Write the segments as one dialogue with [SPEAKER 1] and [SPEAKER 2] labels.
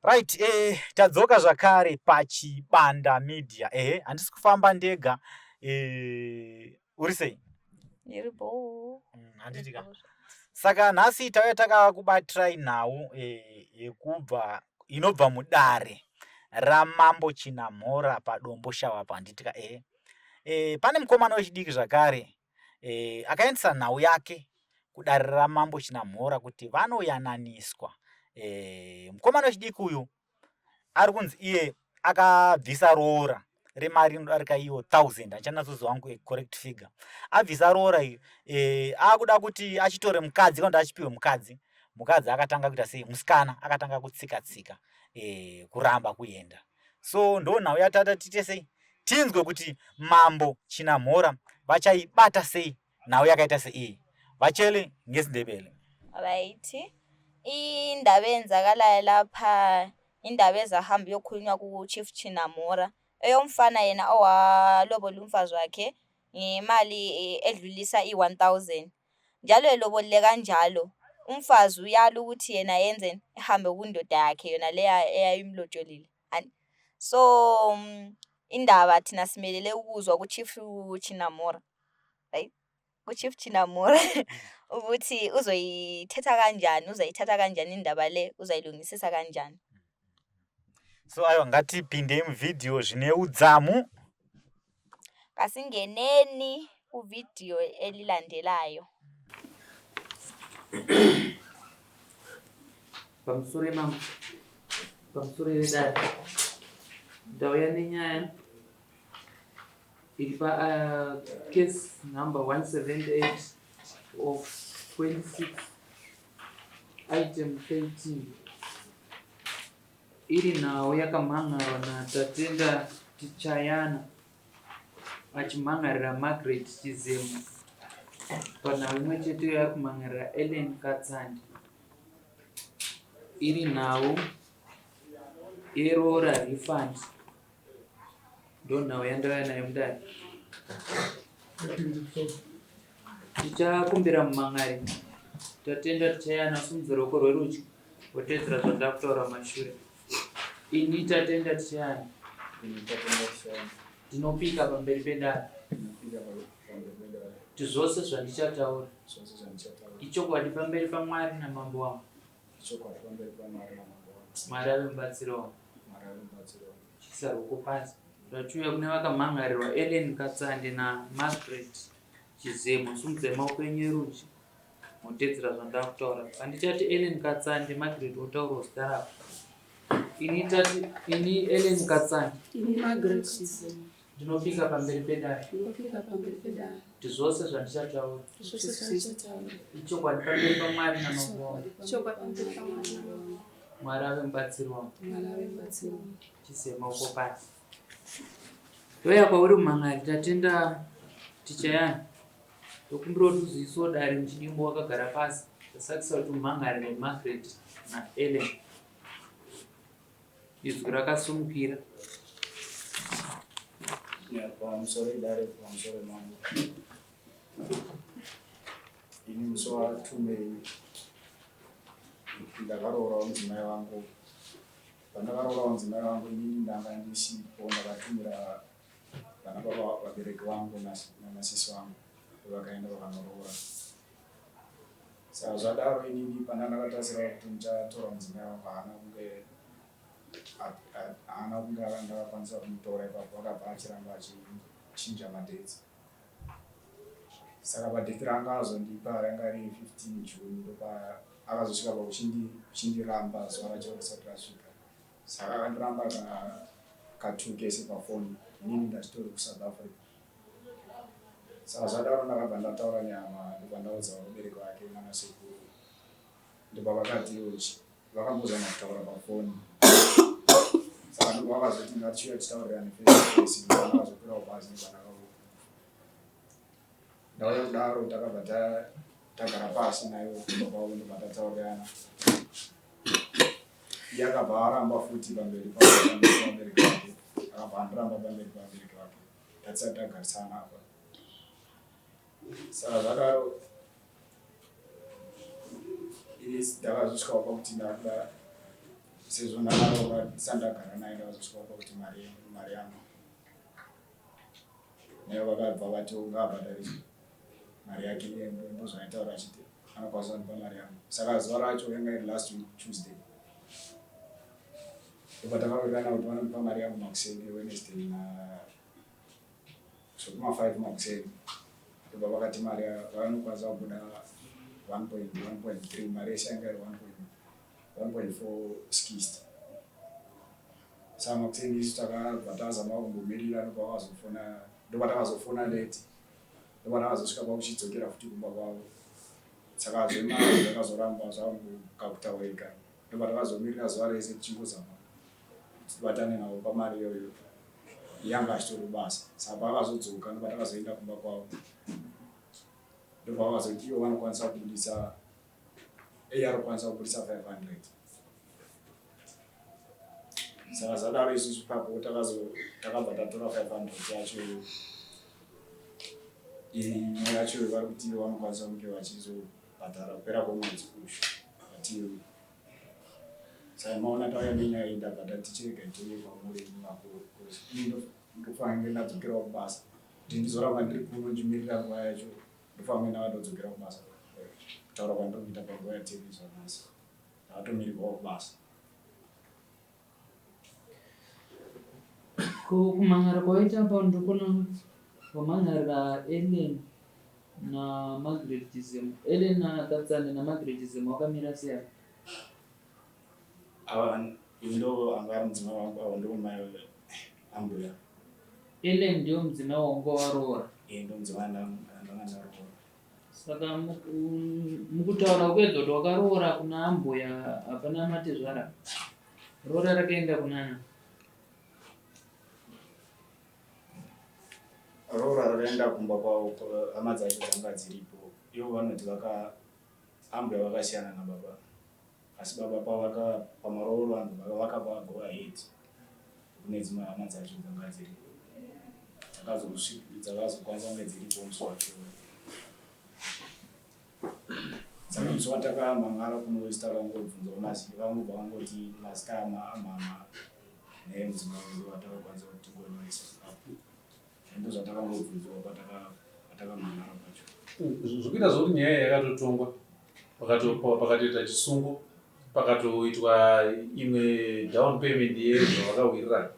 [SPEAKER 1] Right, tadzoka zvakare paChibanda Media. Ehe, handisi kufamba ndega. Uri sei?
[SPEAKER 2] Ndiri bhoo.
[SPEAKER 1] Handiti ka. Saka nhasi tauya takakubatirai nhau yekubva inobva mudare raMambo Chinamhora paDomboshawa apo, handiti ka? Ehe. Pane mukomana wechidiki zvakare akaendesa nhau yake kudare raMambo Chinamhora kuti vanoyananiswa. Mukomana wechidiki uyu ari kunzi iye akabvisa roora remari inodarika iyo 1000, handichanatsoziva hangu correct figure. Abvisa roora iyo, akuda kuti achitore mukadzi kana kuti achipiwe mukadzi. Mukadzi akatanga kuita sei? Musikana akatanga kutsika tsika, kuramba kuenda. So ndo nhau yatata tiite sei, tinzwe kuti Mambo Chinamhora vachaibata sei nhau yakaita seiyi. Vachele ngesiNdebele.
[SPEAKER 2] Right, indaba eyenzakalayo lapha, indaba ezahamba iyokhulunywa ku-Chief Chinamhora, eyomfana yena owalobola umfazi wakhe ngemali edlulisa i-1000, njalo elobolile kanjalo umfazi uyala ukuthi yena yenzeni, ehambe kundoda yakhe yona leya eyayimlotsholile. So indaba thina simelele ukuzwa ku-Chief Chinamhora, right, ku-Chief Chinamhora ukuthi uzoyithetha kanjani, uzoyithatha kanjani indaba le, uzoyilungisisa kanjani.
[SPEAKER 1] So aiwa, ngatipindei muvhidhiyo zvine udzamu.
[SPEAKER 2] Kasingeneni kuvidiyo elilandelayo.
[SPEAKER 3] Pamusoro imambo, pamusoro yedare, ndauya nenyaya iri pa case number 178 of 26, item 13, iri nhau yakamhan'arwa naTatenda Tichayana achimhan'arira Margaret Chizemo. Panhau imwe cheteyo yaari kumhan'arira Ellen Katsande, iri nhau yeroora refund. Ndonhau yandauya nayo mudare. Tichakumbira mumhan'ari Tatenda Tichayana simudze ruoko rwerudyi, wotedzera zvandakutaura mumashure. Ini Tatenda Tichayana.
[SPEAKER 4] Ini Tatenda Tichayana.
[SPEAKER 3] Ndinopika pamberi pedare.
[SPEAKER 4] Ndinopika pamberi pedare.
[SPEAKER 3] Kuti zvose zvandichataura.
[SPEAKER 4] Zvose zvandichataura.
[SPEAKER 3] Ichokwadi pamberi paMwari namambo wangu.
[SPEAKER 4] Ichokwadi pamberi paMwari namambo wangu.
[SPEAKER 3] Mwari ave mubatsiri wangu.
[SPEAKER 4] Mwari ave mubatsiri wangu.
[SPEAKER 3] Chiisa ruoko pasi. Zvachiuya kune vakamhan'arirwa Ellen Katsande naMargaret Chizemo. Simudzai maoko enyu erudyi, motedzera zvandakutaura. Pandichati Ellen Katsande, Margaret wotaurawo zita rako. Ini tati, ini Ellen Katsande.
[SPEAKER 5] Ini Margaret Chizemo.
[SPEAKER 3] Ndinopika pamberi pedare.
[SPEAKER 5] Ndinopika pamberi pedare.
[SPEAKER 3] Kuti zvose zvandichataura.
[SPEAKER 5] Zvose zvandichataura.
[SPEAKER 3] Ichokwadi pamberi paMwari namambo wangu.
[SPEAKER 5] Ichokwadi pamberi paMwari namambo wangu.
[SPEAKER 3] Mwari ave mubatsiri wangu.
[SPEAKER 5] Mwari ave mubatsiri wangu.
[SPEAKER 3] Chise maoko pasi. Toya kwauri mumhan'ari Tatenda Tichayana. Tokumbira kuti uzivisewo dare muchidimbu wakagara pasi. Tasakisa kuti umhan'arire Margaret naEllen. Izwi rakasumukira.
[SPEAKER 4] Pamusoro idare, pamusoro mambo. Ini musi wa2 May ndakaroora mudzimai wangu. Pandakaroora mudzimai wangu, inini ndanga ndisipo. Ndakatumira vana baba, vabereki vangu nanasisi vangu, vakaenda vakanoroora. Saka zvadaro, inini pana ndakatarisira kuti ndichatora mudzimai wangu, haana kunge ndakakwanisa kumutora ipapo. Akabva achiramba achichinja madates. Saka padate ranga azondipa ranga riri 15 June, ndopa akazosvika pakuchindiramba zuva racho risati rasvika. Saka akandiramba ka2 kese pafoni, inini ndachitori kuSouth Africa. Saka zvadaro ndakabva ndataura nehama, ndobva ndaudza vabereki vake nanasekuru, ndobva vakati vakambozama kutaura pafoni. Saka ndobva vakazoti ngatichiuya titaurirane face to face. Ndobva ndakazokwirawo bhazi, ndobva ndauya kudaro. Takabva tagara pasi nayo kumba kwavo, ndobva tataurirana. Iye akabva aramba futi pamberi pavabereki vake, akabva andiramba pamberi pavabereki vake tatisati tagarisana apa. Saka zvadaro ndakazosvikawo pakuti ndakuda. Sezvo ndakaroora ndisati ndagara naye ndakazosvika pakuti mari mari yangu. Naye vakabva vati ngaabhadhare mari yake iye ndozvaaitaura achiti anokwanisa kundipa mari yangu. Saka zuva racho yanga iri last week Tuesday. Ndobva takawirirana kuti vanondipa mari yangu makuseni Wednesday na zvekuma 5 makuseni. Ndobva vakati mari vanokwanisa kubuda 1.1.3 mari yese yanga iri 1.460. Saka makuseni isu takabva tazama kumbomirira ndobva vakazofona ndobva takazofona late. Ndobva takazosvika pakuchidzokera futi kumba kwavo. Saka zvemari zvakazoramba zvakutaurika. Ndobva takazomirira zuva rese tichingozama kuti tibatane navo pamari iyoyo. Yanga achitori kubasa. Saka paakazodzoka ndobva takazoenda kumba kwavo. Ndobva vakazoti ivo vanokwanisa kubudisa iye arikukwanisa kubudisa 500. Saka zvadaro isusu ipapo takabva tatora 500 yacho iyoyo. Imwe yacho vari kuti vanokwanisa kunge vachizobhadhara kupera kwemwedzi uyu vati saka maona tauya nenyaya iyi ndabva ndati chirega tiuye kwamuri vakuru because ini ndofanira kunge ndadzokerawo kubasa kuti ndizoramba ndiri kuno ndichimirira nguva yacho ndofanira kunge ndava ndodzokera kubasa kutaura kwandiri kuita panguva yatiri zvanhasi ndakatomirirwawo kubasa.
[SPEAKER 3] Ko kumhan'ara kwawaita apa ndokona wamhan'arira Ellen naMargaret Chizemo. Ellen Katsande naMargaret Chizemo wakamira sei apa?
[SPEAKER 4] Ava ndo anga ari mudzimai wangu avo ndo mai ambuya.
[SPEAKER 3] Ellen ndiyo mudzimai wawanga waroora?
[SPEAKER 4] Eh ndo mudzimai andanga ndaroora.
[SPEAKER 3] Saka mukutaura ukuedza kuti wakaroora kuna ambuya hapana matezvara. Roora rakaenda kunana?
[SPEAKER 4] Roora rakaenda kumba kwavo hama dzacho dzanga dziripo. Ivo vanoti vaka ambuya vakasiyana nababa. Asi baba pavaka pamarooro angu vakapa go ahead kune dzimwe hama dzacho dzanga dziripo. Dzakazokwanisa kunge dziripo musi wacho. Saka musi watakamhan'ara kuno takangobvunzawo mazita vangobva vangoti mazita amama neemudzimai wedu vatakakwanisa kuti tingonyoresa ipapo. Ndozvatakangobvunzawo patakamhan'ara pacho.
[SPEAKER 6] Zvikuita zvekuti nyaya iyi yakatotongwa pakatoita chisungo pakatoitwa imwe down payment yezvavakawirirana.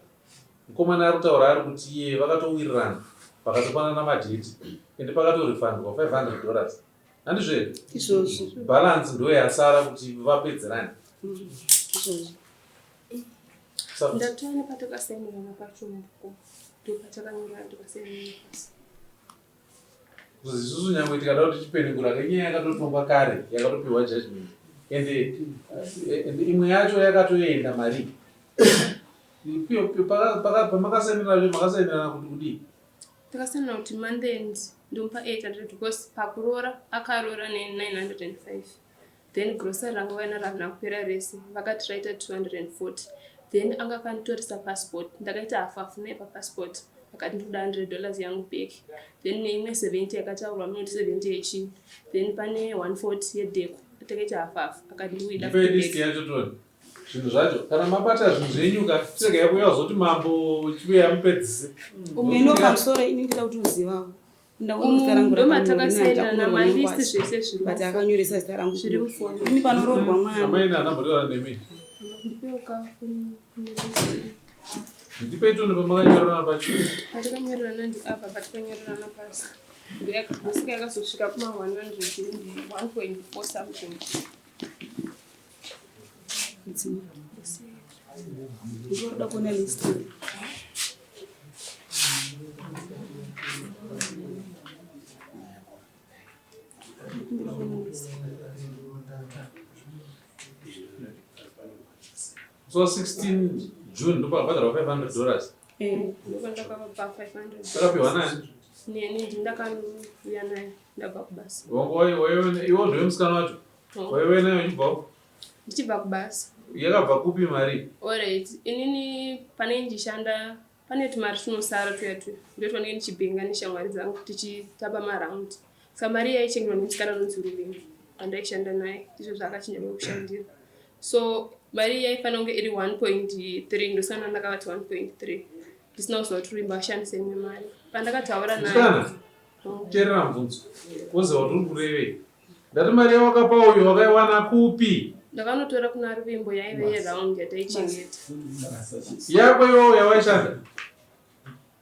[SPEAKER 6] Mukomana ari kutaura ari kuti iye vakatowirirana vakatopanana madheti ende pakatorefundwa 500 dollars. Handizvo here?
[SPEAKER 5] Izvozvo.
[SPEAKER 6] Balance ndo yasara kuti vapedzerane.
[SPEAKER 5] Izvozvo.
[SPEAKER 6] Sa-
[SPEAKER 5] Ndatova nepatakasainirana pacho mbuko ndopatakanyorana tikasainirana pasi.
[SPEAKER 6] Isusu nyangwe tikada kuti tipenengura kenyaya yakatotongwa kare yakatopiwa judgment ende ende imwe yacho yakatoenda mari pamakasainirana makasainirana kuti kudii?
[SPEAKER 5] Takasainirana kuti month end ndomupa 800 because pakuroora akaroora ne905 then grocery ranga vaina ravina kupera rese vakati raita 240 then anga akanditoresa passport ndakaita hafu hafu naye papassport akati ndikuda 100 dollars yangu back then neimwe 70 yakataurwa munoti 70 yechii then pane 140 yedeko takaita hafu hafu akati ndikuida
[SPEAKER 6] Ndipe list yacho toni zvinhu zvacho kana mabata zvinhu zvenyu ka chiregai kuuya kuzoti mambo chiuya mupedzise.
[SPEAKER 7] Ino pamusoro ini ndida kuti uzivawo.
[SPEAKER 5] Ndomatakasainana malist zvese zviri
[SPEAKER 7] But akanyoresa zita rangu.
[SPEAKER 5] Zviri mufoni.
[SPEAKER 7] Ini panoroorwa mwana.
[SPEAKER 6] Amai handambotaura nemi.
[SPEAKER 5] Ndipewo kafu.
[SPEAKER 6] Ndipei toni pamakanyorerana pacho.
[SPEAKER 5] Patakanyorerana ndi apa patakanyorerana pasi. Ndosika yakazosvika kuma 100 1.4 something.
[SPEAKER 7] Ndinoda kuona list. Ndikumbira kuona list.
[SPEAKER 6] So 16 June ndopakabhadharwa 500 dollars.
[SPEAKER 7] Eh.
[SPEAKER 5] Ndopandakavapa 500.
[SPEAKER 6] Takapiwa nani?
[SPEAKER 5] Neni ndakauya naye ndabva kubasa.
[SPEAKER 6] Iwo ndiwe musikana wacho? Waive nayo uchibvawo?
[SPEAKER 5] Ndichibva kubasa.
[SPEAKER 6] Yakabva kupi mari?
[SPEAKER 5] Alright, inini pane ndichishanda pane tumari tunosara tuya tuya ndo twanenge ndichibhenga neshamwari dzangu tichitamba maround. Saka mari yaichengetwa nemusikana anonzi Ruvimbo andaishanda naye ndizvo zvaakachinja kwekushandira. So Mari yaifanira kunge iri 1.3 ndosana ndakavati 1.3 ndisina kuziva kuti Ruvimbo ashandise imwe mari. Pandakataura naye.
[SPEAKER 6] Musikana, teerera mubvunzo. Woziva kuti uri kurevei. Ndati mari yawakapa uyu wakaiwana kupi?
[SPEAKER 5] Ndakanotora kuna Ruvimbo yaive yeround yataichengeta.
[SPEAKER 6] Yako iwewe yawaishanda.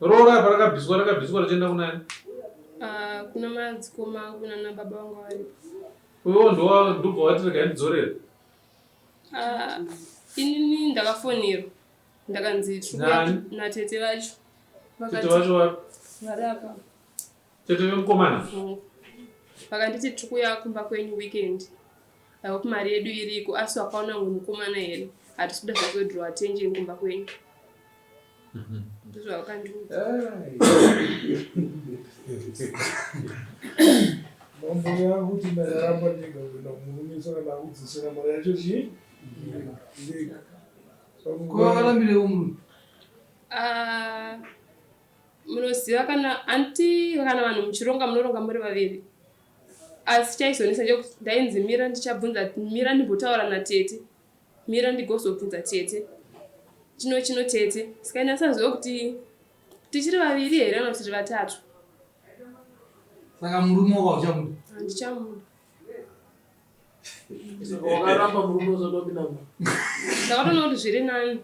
[SPEAKER 6] Roora apa rakabviswa rakabviswa richienda kunani?
[SPEAKER 5] Ah, kuna madzikoma angu nana baba vangu varipo.
[SPEAKER 6] Iwewe ndowa ndobva wati regai ndidzorere.
[SPEAKER 5] Ah, inini ndakafonirwa ndakanzi tiri kuuya
[SPEAKER 6] Nani?
[SPEAKER 5] natete vacho.
[SPEAKER 6] Tete vacho vari
[SPEAKER 5] vari apa.
[SPEAKER 6] Tete vemukomana.
[SPEAKER 5] Vakanditi tiri kuuya kumba kwenyu weekend. I hope mari yedu iriko asi wakaona mumwe mukomana here? Hatisi kuda zvekudraw attention kumba kwenyu. Ndozvavakandiudza.
[SPEAKER 8] Mambo yakuti ndakaramba ndega kuenda kumurume saka ndakudzosera mari yacho chii ndega.
[SPEAKER 9] Ko wakarambirei murume?
[SPEAKER 5] Ah, munoziva kana anti kana vanhu muchironga munoronga muri vaviri asi chaizonetsa ndechekuti ndainzi mira ndichabvunza mira ndimbotaura natete mira ndigozobvunza tete chino chino tete saka ini asaziva kuti tichiri vaviri here kana kuti tiri vatatu
[SPEAKER 9] Saka murume wako hauchamuda?
[SPEAKER 5] Handichamuda.
[SPEAKER 10] Saka wakaramba murume usati wapinda mumba.
[SPEAKER 5] Ndakatoona kuti zviri nani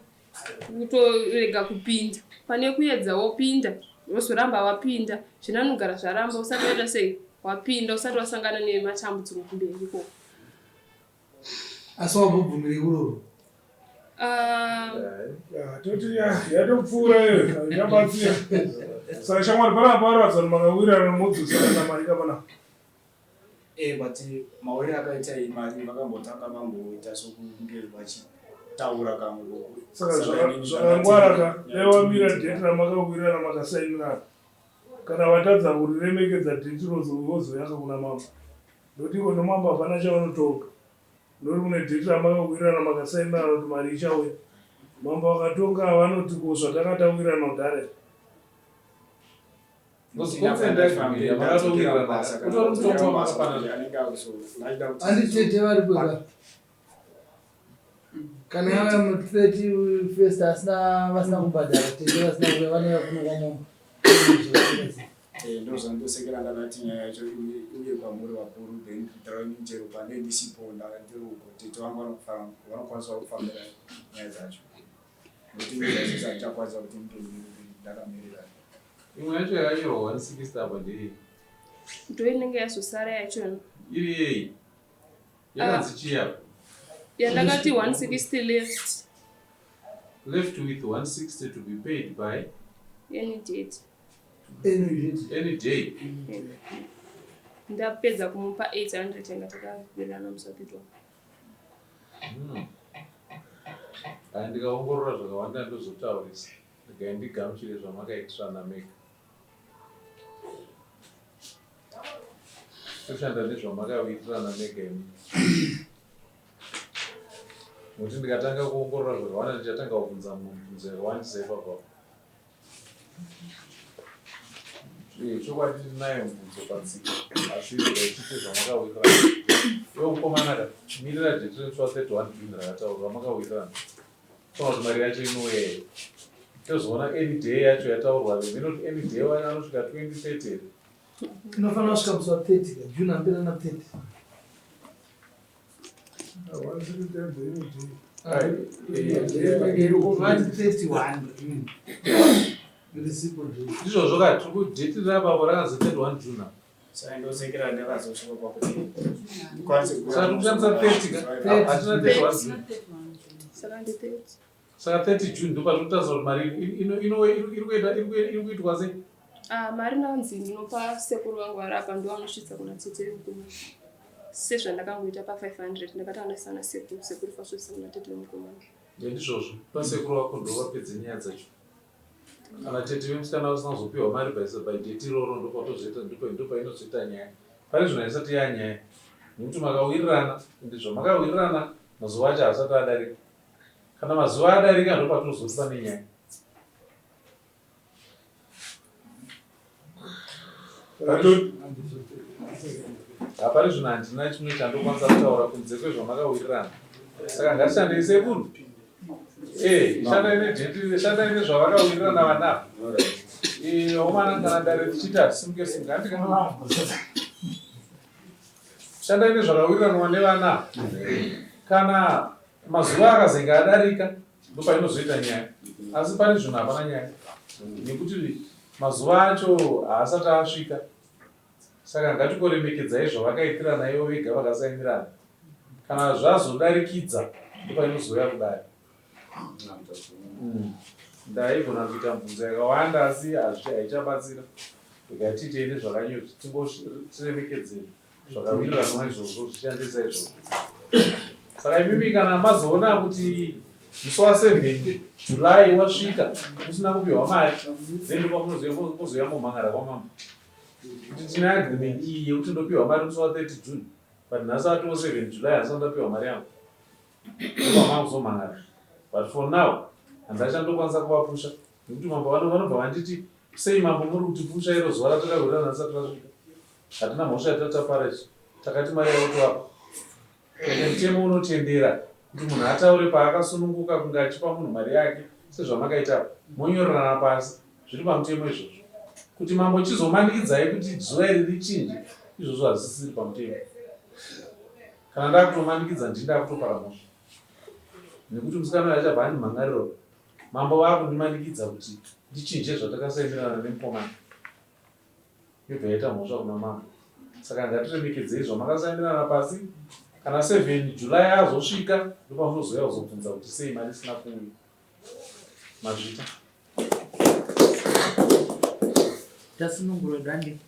[SPEAKER 5] kutorega kupinda pane kuedza wopinda wozoramba wapinda zvinani kugara zvaramba usati waita sei wapinda usati wasangana nematambudziko kumberi ikoko.
[SPEAKER 9] Asi wambobvumirei kuroorwa?
[SPEAKER 5] Ah.
[SPEAKER 8] Toti yatopfuura iyo haichabatsira. Saka shamwari panapa paroratidza kuti makawirirana modzosana mari ka panapa.
[SPEAKER 4] Eh, but mauriro akaita iyi mari vakambotanga vamboita sokunge vachitaura kamwe
[SPEAKER 8] Saka zvakangwara ka dai wamira date ramakawirirana makasainirana. Kana vatadza kuriremekedza date rozo vozoyaka kuna mambo. Ndokuti iko nomambo hapana chavanotonga. Ndokuti mune date ramakawirirana makasainirana kuti mari ichauya. Mambo vakatonga vanoti ko zvatanga tawirirana kudhara izvi.
[SPEAKER 9] Handi tete varipo ka kana yava mu 30 first asina vasina kubhadhara tete vasina kuuya vanouya kuno kwamambo
[SPEAKER 4] Eh, ndozvandosekera ndakati nyaya yacho iuye kwamuri vakuru then kuitira ini chero pane ndisipo ndiri uko tete vangu vanokwanisa kufambira nyaya dzacho nokuti nyaya handichakwanisa kuti ndakamirira
[SPEAKER 6] Imwe yacho yakanyorwa 160 apa ndeyei?
[SPEAKER 5] Ndoinenge yazosara yachona.
[SPEAKER 6] Iri yei? Yakanzi chii apa?
[SPEAKER 5] Yandakati 160 left.
[SPEAKER 6] Left with 160 to be paid by
[SPEAKER 5] any date.
[SPEAKER 6] Any day.
[SPEAKER 5] Ndapedza kumupa 800 yanga takawirirana musi wa 31.
[SPEAKER 6] Aya ndikaongorora zvakawanda ndozotaurisa. Regai ndigamuchire zvamakaitirana mega. Toshanda nezvamakawirirana mega imi. Nokuti ndikatanga kuongorora zvakawanda ndichatanga kubvunza mibvunzo yakawandisa ipapo. Eh, chokwadi ndinayo mibvunzo patsika asi regai tiite zvamakawirirana. Iwe mukomana ka, mirira date remusi wa 31 June rakataurwa ramakawirirana. Toona kuti mari yacho inouya here. Tozoona any day yacho yataurwa then inoti any day wacho anosvika 2030 here.
[SPEAKER 9] Inofanira kusvika musi wa 30 ka June ambira na 30.
[SPEAKER 6] Ndizvozvo ka tiri kudate rapapo rakanzi 31 June apa.
[SPEAKER 4] Saka ndosekera ndakazosvika pakuti ndikwanise
[SPEAKER 6] Saka tiri kushandisa 30 ka? Hatina 31 June.
[SPEAKER 5] Saka ndi 30.
[SPEAKER 6] Saka 30 June ndopatiri kutarisa kuti mari iri kuenda iri kuitwa sei?
[SPEAKER 5] Ah, mari ndanzi ndinopa sekuru vangu vari apa ndovanosvitsa kuna tete vemukomana. Sezvandakangoita pa 500 ndakatanga ndaisa na sekuru, sekuru vasvitsa kuna tete vemukomana.
[SPEAKER 6] Ndizvozvo. Pasekuru vako ndovapedze nyaya dzacho. Kana tete vemusikana vasina kuzopiwa mari by date iroro ndopatozoita ndopainozoita nyaya. Pari zvino haisati yanyaya. Nekuti makawirirana, ende zvamakawirirana mazuva acho haasati adarika. Kana mazuva adarika ndopatozoti pane nyaya. Hapari zvino handina chimwe chandokwanisa kutaura kunze kwezvamakawirirana. Saka ngatishandei sekuru. Eh, shandai nedheti, shandai nezvavakawirirana vana ava. Eh, omana kana dare tichiita hatisimuke simuke handika. Shandai nezvakawiriranwa nevana ava. Kana mazuva akazenge adarika ndopainozoita nyaya. Asi pari zvino hapana nyaya. Nekuti mazuva acho haasati asvika. Saka ngatingoremekedzai zvavakaitirana ivo vega vakasainirana. Kana zvazodarikidza ndopainozouya kudare. Mm. Ndaigona kuita mubvunzo yakawanda asi haichabatsira. Regai tiitei nezvakanyorwa tingotiremekedze zvakawiriranwa izvozvo zvichandisa izvozvo. Saka imimi kana mazoona kuti musi wa 7 July wasvika musina kupiwa mari then ndopamunozouya momhan'ara kwamambo. Kuti tine agreement iyi yekuti ndopiwa mari musi wa 30 June but nhasi atoo 7 July handisati ndapiwa mari yangu. Ndopamakuzomhan'ara. But for now handachandokwanisa kuvapusha nekuti mambo vano vanobva vanditi sei mambo muri kutipusha iro zuva ratakawirirana risati rasvika. Hatina mhosva yatatapara isu. Takati mari yavo tovapa. Ende mutemo unotendera kuti munhu ataure paakasununguka kunge achipa munhu mari yake sezvamakaita apa. Monyorerana pasi. Zviri pamutemo izvozvo. Kuti mambo chizomanikidzai kuti zuva iri richinje izvozvo hazvisisiri pamutemo. Kana ndakutomanikidza ndini ndakutopara mhosva. Nekuti musikana uyu achabva andimhan'arira uyu. Mambo vakundimanikidza kuti ndichinje zvatakasainirana nemukomana. Yobva yaita mhosva kuna mambo. Saka ngatiremekedzei zvamakasainirana pasi. Kana 7 July azosvika ndopamunozouya kuzobvunza kuti sei mari isina kuuya. Mazvita.
[SPEAKER 3] Tasunungurwa dande.